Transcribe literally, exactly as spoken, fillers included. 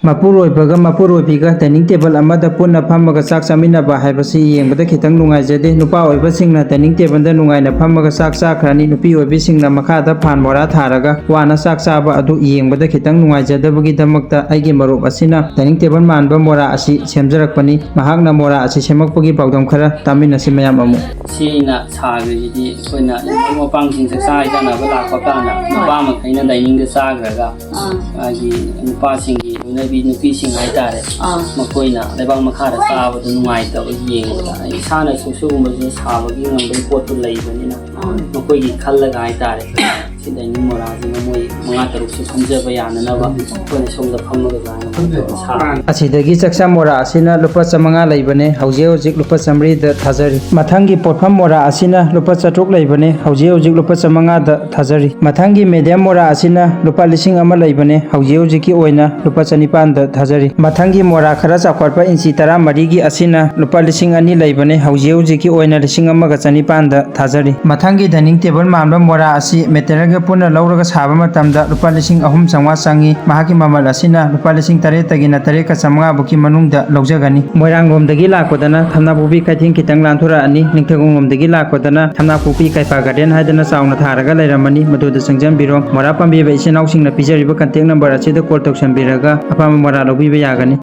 ꯃꯄꯨꯔꯣꯏꯕꯒ ꯃꯄꯨꯔꯣꯏꯕꯤꯒ dining table ꯑꯃꯗ ꯄꯨꯟꯅ ꯐꯝꯃꯒ ꯆꯥꯛ ꯆꯥꯃꯤꯟꯅꯕ ꯍꯥꯏꯕꯁꯤ ꯌꯦꯡꯕꯗ ꯈꯤꯇꯪ ꯅꯨꯡꯉꯥꯏꯖꯗꯦ꯫ ꯅꯨꯄꯥ ꯑꯣꯏꯕꯁꯤꯡꯅ dining tableꯗ ꯅꯨꯡꯉꯥꯏꯅ ꯐꯝꯃꯒ ꯆꯥꯛ ꯆꯥꯈ꯭ꯔꯅꯤ, ꯅꯨꯄꯤ ꯑꯣꯏꯕꯤꯁꯤꯡꯅ ꯃꯈꯥꯗ ꯐꯥꯟ ꯃꯣꯔꯥ ꯊꯥꯔꯒ ꯋꯥꯅ ꯆꯥꯛ ꯆꯥꯕ ꯑꯗꯨ ꯌꯦꯡꯕꯗ ꯈꯤꯇꯪ ꯅꯨꯡꯉꯥꯏꯖꯗꯕꯒꯤꯗꯃꯛꯇ ꯑꯩꯒꯤ ꯃꯔꯨꯞ ꯑꯁꯤꯅ dining table ꯃꯥꯟꯕ ꯃꯣꯔꯥ ꯑꯁꯤ ꯁꯦꯝꯖꯔꯛꯄꯅꯤ꯫ ꯃꯍꯥꯛꯅ ꯃꯣꯔꯥ ꯑꯁꯤ ꯁꯦꯝꯃꯛꯄꯒꯤ ꯄꯥꯎꯗꯝ ꯈꯔ ꯇꯥꯃꯤꯟꯅꯁꯤ ꯃꯌꯥꯝ ꯑꯃꯨꯛ꯫ ꯁꯤꯅ ꯁꯥꯈ꯭ꯔꯤꯁꯤꯗꯤ ꯑꯩꯈꯣꯏꯅ ꯃꯔꯨꯞ ꯃꯄꯥꯡꯁꯤꯡ ꯆꯥꯛꯆꯥ ꯍꯩꯖꯥꯟꯅꯕ ꯂꯥꯛꯄ ꯀꯥꯟꯗ ꯅꯨꯄꯥ ꯃꯈꯩꯅ diningꯗ ꯆꯥꯈ꯭ꯔꯒ ꯑꯥ꯫ ꯃꯥꯒꯤ ꯅꯨꯄꯥꯁꯤꯡꯒꯤ ꯂꯣꯏꯅꯕꯤ ꯅꯨꯄꯤꯁꯤꯡ ꯍꯥꯏꯇꯥꯔꯦ, ꯑꯥ꯫ ꯃꯈꯣꯏꯅ ꯂꯩꯕꯥꯛ ꯃꯈꯥꯗ ꯆꯥꯕꯗꯨ ꯅꯨꯡꯉꯥꯏꯇꯕ ꯌꯦꯡꯕꯗ ꯑꯩ ꯏꯁꯥꯅꯁꯨ ꯁꯤꯒꯨꯝꯕꯁꯦ ꯁꯥꯕꯒꯤ ꯉꯝꯕꯒꯤ ꯄꯣꯠꯇꯨ ꯂꯩꯕꯅꯤꯅ ꯑꯥ꯫ ꯃꯈꯣꯏꯒꯤ ꯈꯜꯂꯒ ꯍꯥꯏꯇꯥꯔꯦ, ꯁꯤ dining ꯃꯣꯔꯥꯁꯤꯅ ꯃꯣꯏ ꯃꯉꯥ ꯇꯔꯨꯛꯁꯨ ꯐꯝꯖꯕ ꯌꯥꯅꯅꯕ ꯑꯩꯈꯣꯏꯅ ꯁꯣꯝꯗ ꯐꯝꯃꯒ ꯆꯥꯅꯕ ꯁꯥꯕꯅꯤ꯫ ꯑꯁꯤꯗꯒꯤ ꯆꯥꯛꯆꯥ ꯃꯣꯔꯥ ꯑꯁꯤꯅ ꯂꯨꯄꯥ ꯆꯥꯃꯉꯥ ꯂꯩꯕꯅꯦ, ꯍꯧꯖꯤꯛ ꯍꯧꯖꯤꯛ ꯂꯨꯄꯥ ꯆꯥꯃꯔꯤꯗ ꯊꯥꯖꯔꯤ꯫ ꯃꯊꯪꯒꯤ ꯄꯣꯠꯐꯝ ꯃꯣꯔꯥ ꯑꯁꯤꯅ ꯂꯨꯄꯥ ꯆꯥꯇ꯭ꯔꯨꯛ ꯂꯩꯕꯅꯦ, ꯍꯧꯖꯤꯛ ꯍꯧꯖꯤꯛ ꯂꯨꯄꯥ ꯆꯥꯃꯉꯥꯗ ꯊꯥꯖꯔꯤ꯫ ꯃꯊꯪꯒꯤ medium ꯃꯣꯔꯥ ꯑꯁꯤꯅ ꯂꯨꯄꯥ ꯂꯤꯁꯤꯡ ꯑꯃ ꯂꯩꯕꯅꯦ, ꯍꯧꯖꯤꯛ ꯍꯧꯖꯤꯛꯀꯤ ꯑꯣꯏꯅ ꯂꯨꯄꯥ ꯆꯅꯤꯄꯥꯟꯗ ꯊꯥꯖꯔꯤ꯫ ꯃꯊꯪꯒꯤ ꯃꯣꯔꯥ ꯈꯔ ꯆꯥꯎꯈꯠꯄ ꯏꯟꯆꯤ ꯇꯔꯥꯃꯔꯤꯒꯤ ꯑꯁꯤꯅ ꯂꯨꯄꯥ ꯂꯤꯁꯤꯡ ꯑꯅꯤ ꯂꯩꯕꯅꯦ, ꯍꯧꯖꯤꯛ ꯍꯧꯖꯤꯛꯀꯤ ꯑꯣꯏꯅ ꯂꯤꯁꯤꯡ ꯑꯃꯒ ꯆꯅꯤꯄꯥꯟꯗ ꯊꯥꯖꯔꯤ꯫ ꯃꯊꯪꯒꯤ dining table ꯃꯥꯟꯕ ꯃꯣꯔꯥ ꯑꯁꯤ materialꯒ ꯄꯨꯟꯅ ꯂꯧꯔꯒ ꯁꯥꯕ ꯃꯇꯝꯗ ꯂꯨꯄꯥ ꯂꯤꯁꯤꯡ ꯑꯍꯨꯝ ꯆꯥꯝꯃꯉꯥ ꯆꯪꯉꯤ꯫ ꯃꯍꯥꯛꯀꯤ ꯃꯃꯜ ꯑꯁꯤꯅ ꯂꯨꯄꯥ ꯂꯤꯁꯤꯡ ꯇꯔꯦꯠꯇꯒꯤꯅ ꯇꯔꯦꯠꯀ ꯆꯥꯝꯃꯉꯥ ꯐꯥꯎꯒꯤ ꯃꯅꯨꯡꯗ ꯂꯧꯖꯒꯅꯤ꯫ ꯃꯣꯏꯔꯥꯡꯂꯣꯝꯗꯒꯤ ꯂꯥꯛꯄꯗꯅ ꯊꯝꯅꯥꯄꯣꯛꯄꯤ ꯀꯩꯊꯦꯜ ꯈꯤꯇꯪ ꯂꯥꯟꯊꯣꯔꯛꯑꯅꯤ꯫ ꯅꯤꯡꯊꯧꯈꯣꯡꯂꯣꯝꯗꯒꯤ ꯂꯥꯛꯄꯗꯅ ꯊꯝꯅꯥꯄꯣꯛꯄꯤ ꯀꯩꯄꯥ garden ꯍꯥꯏꯗꯅ ꯆꯥꯎꯅ ꯊꯥꯔꯒ ꯂꯩꯔꯝꯃꯅꯤ, ꯃꯗꯨꯗ ꯆꯪꯖꯟꯕꯤꯔꯣ꯫ ꯃꯣꯔꯥ ꯄꯥꯝꯕꯤꯕ ꯏꯆꯤꯟ ꯏꯅꯥꯎꯁꯤꯡꯅ ꯄꯤꯖꯔꯤꯕ contact number ꯑꯁꯤꯗ call ꯇꯧꯁꯟꯕꯤꯔꯒ ꯑꯄꯥꯝꯕ ꯃꯣꯔꯥ ꯂꯧꯕꯤꯕ ꯌꯥꯒꯅꯤ꯫